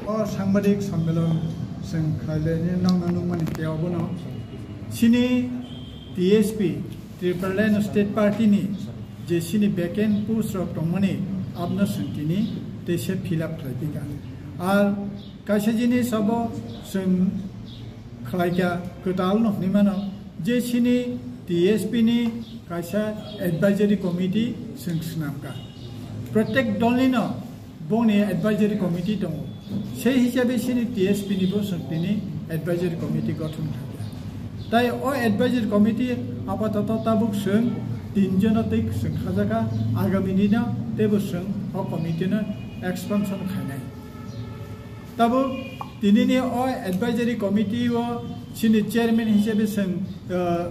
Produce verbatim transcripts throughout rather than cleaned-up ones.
O sangbadik sammelon chwng khlailani nokno nukmani khe obono chini T S P, Tipraland State Party ni je chini vacant post rok tongmani abno chwng tini teisa fill up khlai phi kha. Ar kaisa jinis abo chwng khlai kha kwtal no hwnwi mano je chini T S P ni kaisa advisory committee chwng swnam kha. Protek dol ni no bongni advisory committee tongo. Sei hisabe chini T S P ni bo chwng tini advisory committee gothon khaikha. Tai o advisory committee apatoto tabuk chwng tin jono twi chwng khajakha, agami dino teibo chwng o committee no expansion khainai. Tabuk tinini o advisory committee o chini chairman hisabe chwng, uh,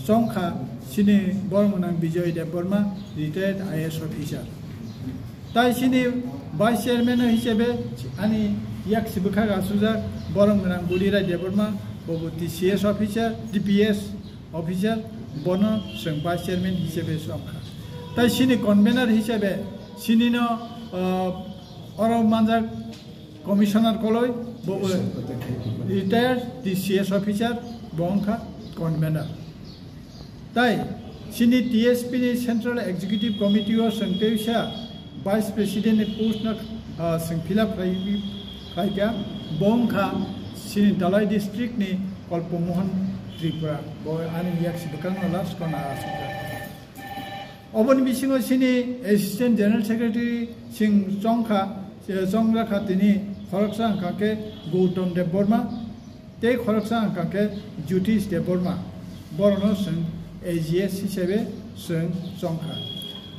chongkha chini borok mwnang Bijoy Debbarma, retired I A S officer. Tai chini vice chairman hisabe ani yak sibwkha asujak borok mwnang Bulirai Debbarma, bobo T C S officer, T P S officer, bono chwng vice chairman hisabe chongkha. Tai chini convener hisabe chini no, uh, oro manjak Commissioner Koloi, bo retired T C S officer, bo wngkha convener. Tai chini T S P ni Central Executive Committee o chwng teisa Vice President ni post no, ah, chwng fill up khlai, khlaikha, bo wngkha chini Dhalai district ni Kalpamohan Tripura, bo ani yak sibwkang no last kono asukha. Oboni bisingo chini Assistant General Secretary chwng chongkha, chongjakha tini khoroksa hwnkha khe Gautam Debbarma, tei khoroksa hwnkha khe Jyotish Debbarma. Borokno chwng A G S hisabe chwng chongkha.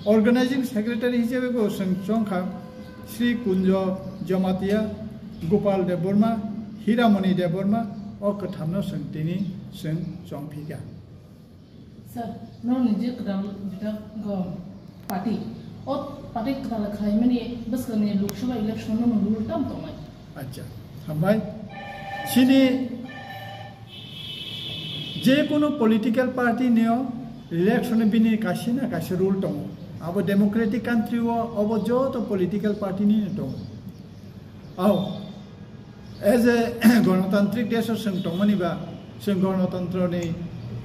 Organizing Secretary hisabe bo chwng chongkha Sri Kunjo Jamatia, Gopal Debbarma, Hiramoni Debbarma, o kwthamno chwng tini chwng chongphikha. Sir, norokni je kwtal bidak go party, o party kwtal khlaimani bwskangni Lok Sabha election no rule tam tongnai. Acha, hambai. Chini je kono political party neo election bini kaisa na kaisa rule tongo. Abo democratic country o abo joto political party ni tongo. Ao, as a gonotantrik desh o chwng tongmani ba, chwng gonotantroni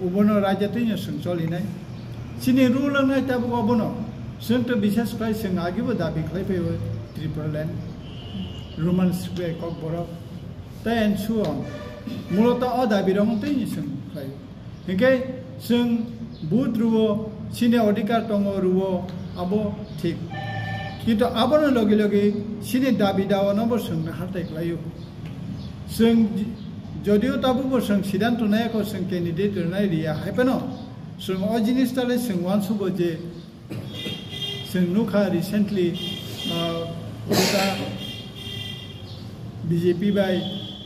ubono raida twino chwng cholinai. Chini rule wngnai tabuk obono, chwng to bishes khlai chwng agibo dabi khlai phaio Tipraland, Roman script bai Kokborok, tei and so on. Muloto o dabi rok twino chwng khlaio. Hinkhe chwng vote rwo, chini odhikar tongo rwo, abo thik. Kintu abono logi logi chini dabi dawa no bo chwng nahartai khlaio. Chwng j-, jodio tabukbo chwng siddhanto nai kho chwng candidate rwnai riya, hai phano chwng o jinis tale chwng uansugo je Chwng nukha recently, ah, Buta B J P bai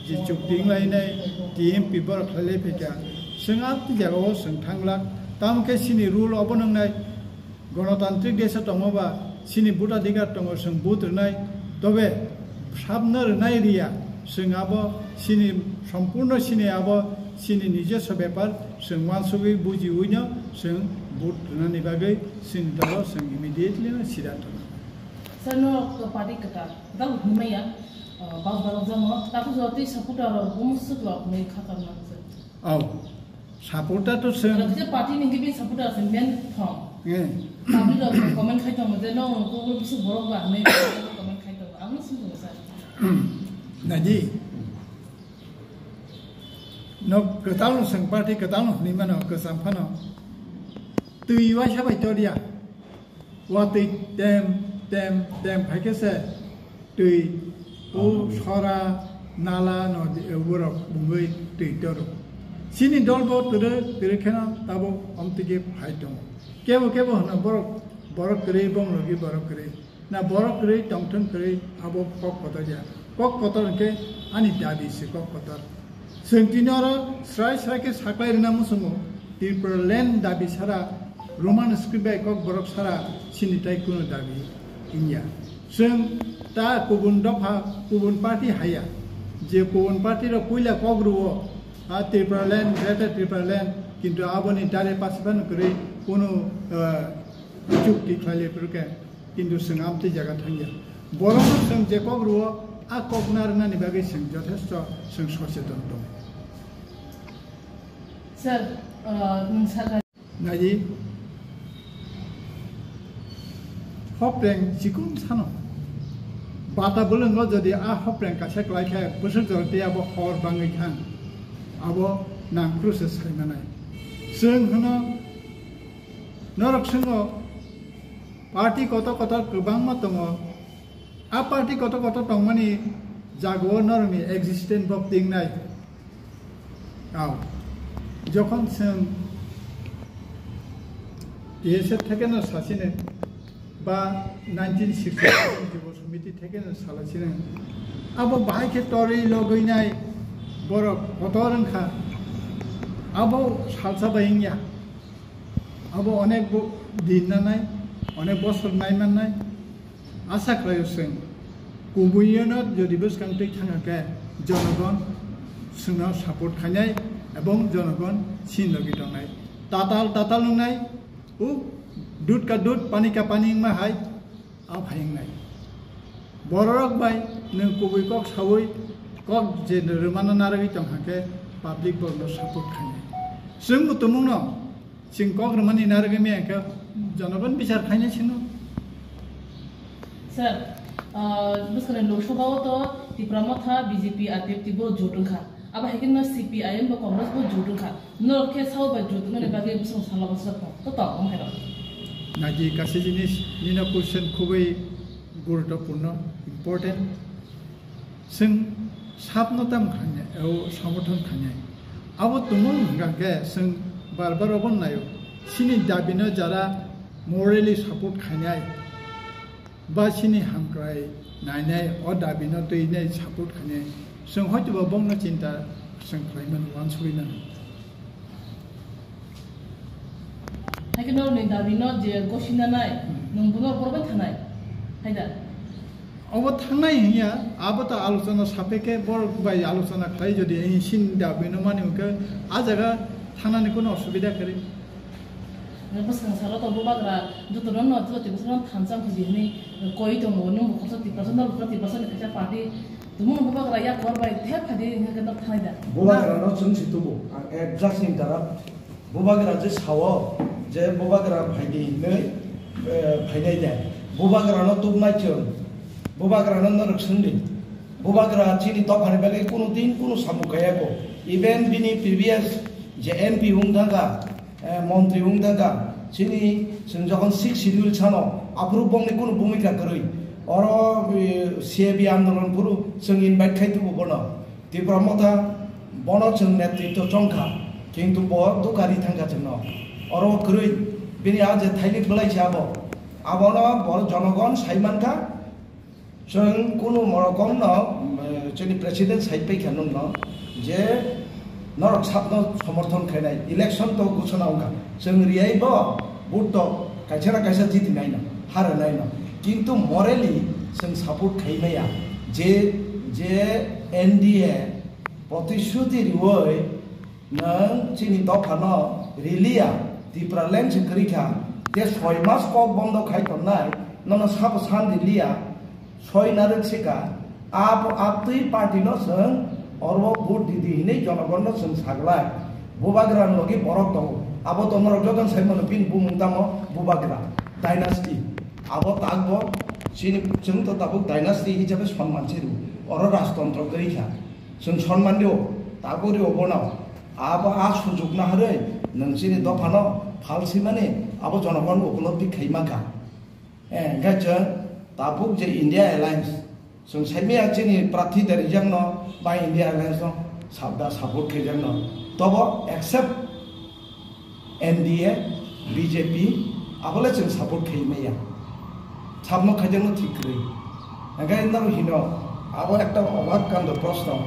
je chukti wnglainai T M P borok khlailai phaikha. Chwng amtwi jagao chwng thanglak. Tamo khe chini rule obo nwngnai, gonotantrik desa tongma ba chini vote adhikar tongo, chwng vote rwnai. Tobe sabno rwnai riya, chwng abo chini sompurno chini abo chini nijoswa bepar, chwng uansugwi bujiwino chwng vote rwnani bagwi chini dolo chwng immediately no siddhanto nang. Sir, no party kwtal, kwtal hwnwi maya, uh, bas balok jamo, takhuk jotwi supporter rok bumswk rok hwnwi kha karma sir. Au. Supporter to chwng. Aro kisa party ni gibi supporter se main thong. Eh. Public rok comment khai tongo je no ko ko bisa borok ba hwnwi comment khai tongo. Ang sung tongo sir. Naji. No kwtal no chwng party kwtal no hwnwi mano kwcham phano. Twi waisa bai toria. Watwi tem, tem, tem, phaikhe se twi, o sora, nala, nodi, borok bungwi twi toro. Chini dol bo kwrwi, kwrwi kheno tabuk omtwikhe phai tongo. Kebo, kebo hwno borok, borok kwrwi, bong logi borok kwrwi. Na borok kwrwi, tongthwng kwrwi, abo kok kotor ya. Kok kotor hwnkhe ani dabi se kok kotor. Chwng tini oro srai srai khe saklai rwna muchungo, Tipraland dabi sara, Roman script bai Kokborok sara chini tai kunu dabi wngya. Chwng ta kubun dopha, kubun party haya, je kubun party rok puila kok rwo, a Tipraland, Greater Tipraland, kintu aboni dare pachi phano kwrwi kunu, ah, chukti khlai le phuru khe. Kintu chwng amtwi jaga thangya. Borokno chwng je kok rwo, A kok narwknani bagwi chwng jothesto chwng socheton tongo. Sir, uh, nwng sakha. Nai, hopreng chikung sano. Bata bwlwngo jodi a hopreng kaisa kwlai khe bwswk jora tei abo hor bangwi thang, abo nangkru se sai manai. Chwng hwno norok swngo party kotor kotor kwbangma tongo. A party kotor kotor tongmani jagao norokni existence bo tingnai. Ao, jokhon chwng T S F theke no sachino ba nineteen sixty-seven Jibo Samiti theke no salasino, abo bahai khe torwi logwi nai borok kotor wngkha, abo salsa bai wngya, abo onek bo-, din nanai, onek bosor nai mannai. Asa khlaio chwng kubuino jodi bwskang twi thang khe jonogon chwngno support khainai ebong jonogon chini logi tongnai. Tatal tatal wngnai, u dud ka dud, pani ka pani wngma hai, a phai wngnai. Bororok bai nwng kubui kok saui kok je rwmano narwgwi tong kha khe public borokno support khainai. Chwng bo tumungno Chwng kok rwmani narwgwi maya khe jonogon bichar khainai chwngno. Sir, ah, bwskangni Lok Sabha o to Tipra Motha, B J P, R P F teibo jut wngkha. Abo hai kheno C P I M bo Congress bo jut wngkha. Norok khe sao bai jut wngnani bagwi bwswng salo bwswk to tong wng khairok. Naji kaisa jinis nino question khubui guruttopurno, important. Chwng sabno tam khainai, o samorthon khainai. Abo tumung hwnkha khe chwng bar bar obo naio. Chini dabino jara morally support khainai, ba chini hamkrai nainai, o dabino twinai support khainai. Chwng hoitoba bongno chinta chwng khlai mano, uansugui mano. Haikhe norokni dabino je gosina nai, hmm, nwng bono borok bai thanai, hai da? Obo thangnai hinya, abo ta alochona saphe khe borok bai alochona khlai, jodi ei sin dabino mani hwnkhe a jaga thangnani kono osubida kwrwi. Bwskang salo to bubagra jotono no joto bwskango thansa khuji hwnwi koi tongo, nwng bo khoroksa Tiprasa, norok bo Tiprasa ni kaisa party. Tumung bubagra yak hor bai thep phadi hwnkhe norok thanai da? Bubagra no chwng si tubu, ang exact interrupt. Bubagra je sao je bubagra phaidi hinwi, eh, phainai de. Bubagra no tubnai chwng. Bubagra no norok swngdi. Bubagra chini dophani bagwi kunu din kunu samung kaiyago. Even bini previous je M P wng thangkha, eh, montri wng thangkha, chini chwng jokhon sixth schedule sano, aphuru bongni kunu bhumika kwrwi. Oro, eh, C A B andolon phuru chwng invite khai tubu bono. Tipra Motha bono chwng netritwo chongkha, kintu bo dukari thangkha chwngno. Oro kwrwi bini a je thailik bwlai se abo. Abono bo jonogon sai mankha, Chwng kunu rokomno, eh, chini president sai paikha nungno je norok sakno somorthon khainai, election to gusana wngkha. Chwng riyai bo vote to kaisa na kaisa jiti naino, hara naino. Kintu morally chwng support khai maya je, je N D A protishruti riwoi Nwng chini dophano riliya, Tipraland se kwrwi kha, tei soi mas kok bondo khai tonnai, nono sabo san riliya, soi narwk se kha, abo, abtwi party no chwng oro vote di di hinwi jonogon no chwng saglai. Bubagra ni logi borok tongo, abo to norok joto sai mano, bini bumung tamo Bubagra dynasty. Abo takbo chini, chwng to tabuk dynasty hisabe sonman se rw, oro rajtontro kwrwi kha. Chwng sonman rio, tabuk rio bono. Abo a sujukna harwi nwng chini dophano phalsimani abo jonogon upolobdi khaima kha. Eh, hwnkhe chwng tabuk je India Alliance, chwng saimaya chini prarthi da rijakno ba India Alliance no sabda support khaijakno. Tobo except N D A, B J P, abole chwng support khai maya. Sabno khaijakno thik kwrwi. Hwnkhe norok hino, abo ekta obhak kando proshno.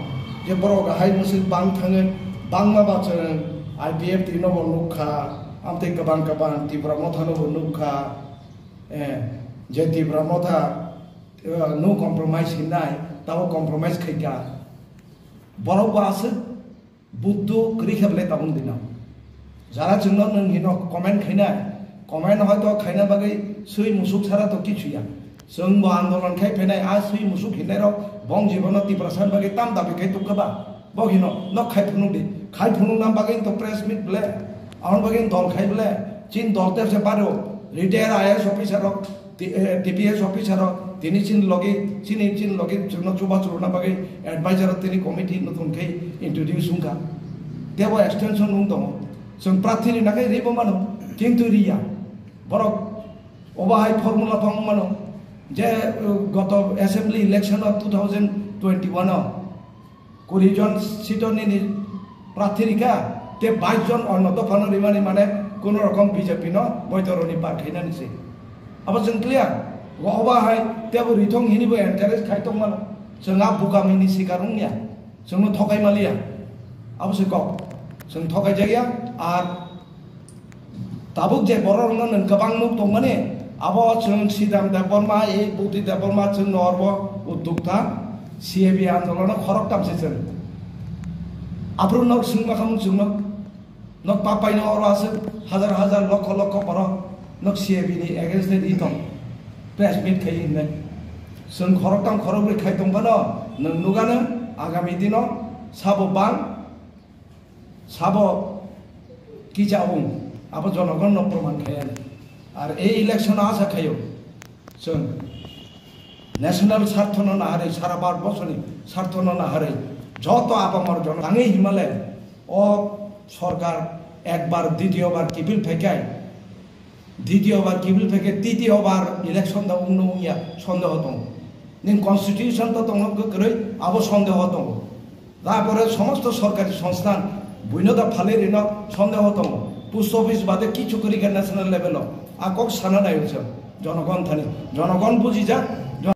Je borok hai mwswk bang thangwi, bangma ba chwng I P F T no bo nukha, amtwi kwbang kwbang Tipra Motha no bo nukha. Eh, je Tipra Motha, eh, no compromise hinai, tabo compromise khaikha. Borok bo aswk Buddho kwrwi khe belai tabung dino. Jara chwngno nwng hino comment khainai, comment hoito khaina bagwi swi musuk sara to kichu ya. Chwng bo andolon khai phainai, a swi musuk hinai rok, bong jibono Tiprasa ni bagwi tam dabi khai tubkha ba? Bo hino, nok khai phunuk di. Khai phunuk nam bagwi to press meet ble. Ahon bagwi dol khai ble. Chin dol te se baro. Retire I A S officer rok, T-, eh, T P S officer rok, tini chin logi, chini chin logi, chwngno chuba churuna bagwi advisor rok tini committee nutun khai introduce wngkha. Tebo extension wng tongo. Chwng prarthi rina khai ribo mano, kintu riya. Borok obo hai formula phang mano. Je, uh, goto assembly election o two thousand twenty-one o kuri jon seat o nini prarthi rikha, te bais jon onno dophano rimani mane kono rokom B J P no boitoroni bar khainani se. Abo chwng clear? Obo hai tebo rithong hini bo encourage khai tongmano. Chwng a bukamini sikar wngya. Chwngno thokai maliya. Abo se kok. Chwng thokai jakya. Ar tabuk je borok rokno nwng kwbang nuk tongmani, abo chwng Sidam Debbarma, ei Bhakti Debbarma chwng norbo uddokta, C A B andolono khoroktam se chwng. Aphuru nok swngma khamung chwngno, nok papaino oro aswk hajar hajar lokho lokho borok nok C A B ni against ri tong. Press meet khai hinai. Chwng khoroktam khorokbrwi khai tongphano nwng nugano agami dino sabo bang Sabo kisa wng, abo jonogon no proman khaya ni. Ar ei election o asa khayo, chwng national sartho no naharwi, sara Bharat borsoni sartho no naharwi, joto abamar jono tangwi himale o sorkar ekbar, ditiyo bar kipil phaikai, ditiyo bar kipil phaikhe, titiyo bar election da wngno wngya sondeho tongo. Ning constitution to tongo kwrwi, abo sondeho tongo. Tarpore somosto sorkari songsthan buino da phalwi rino sondeho tongo. Post office bade kichu kwrwi kha national level o. A kok sana nai usa. Jonogon thani. Jonogon bujijak,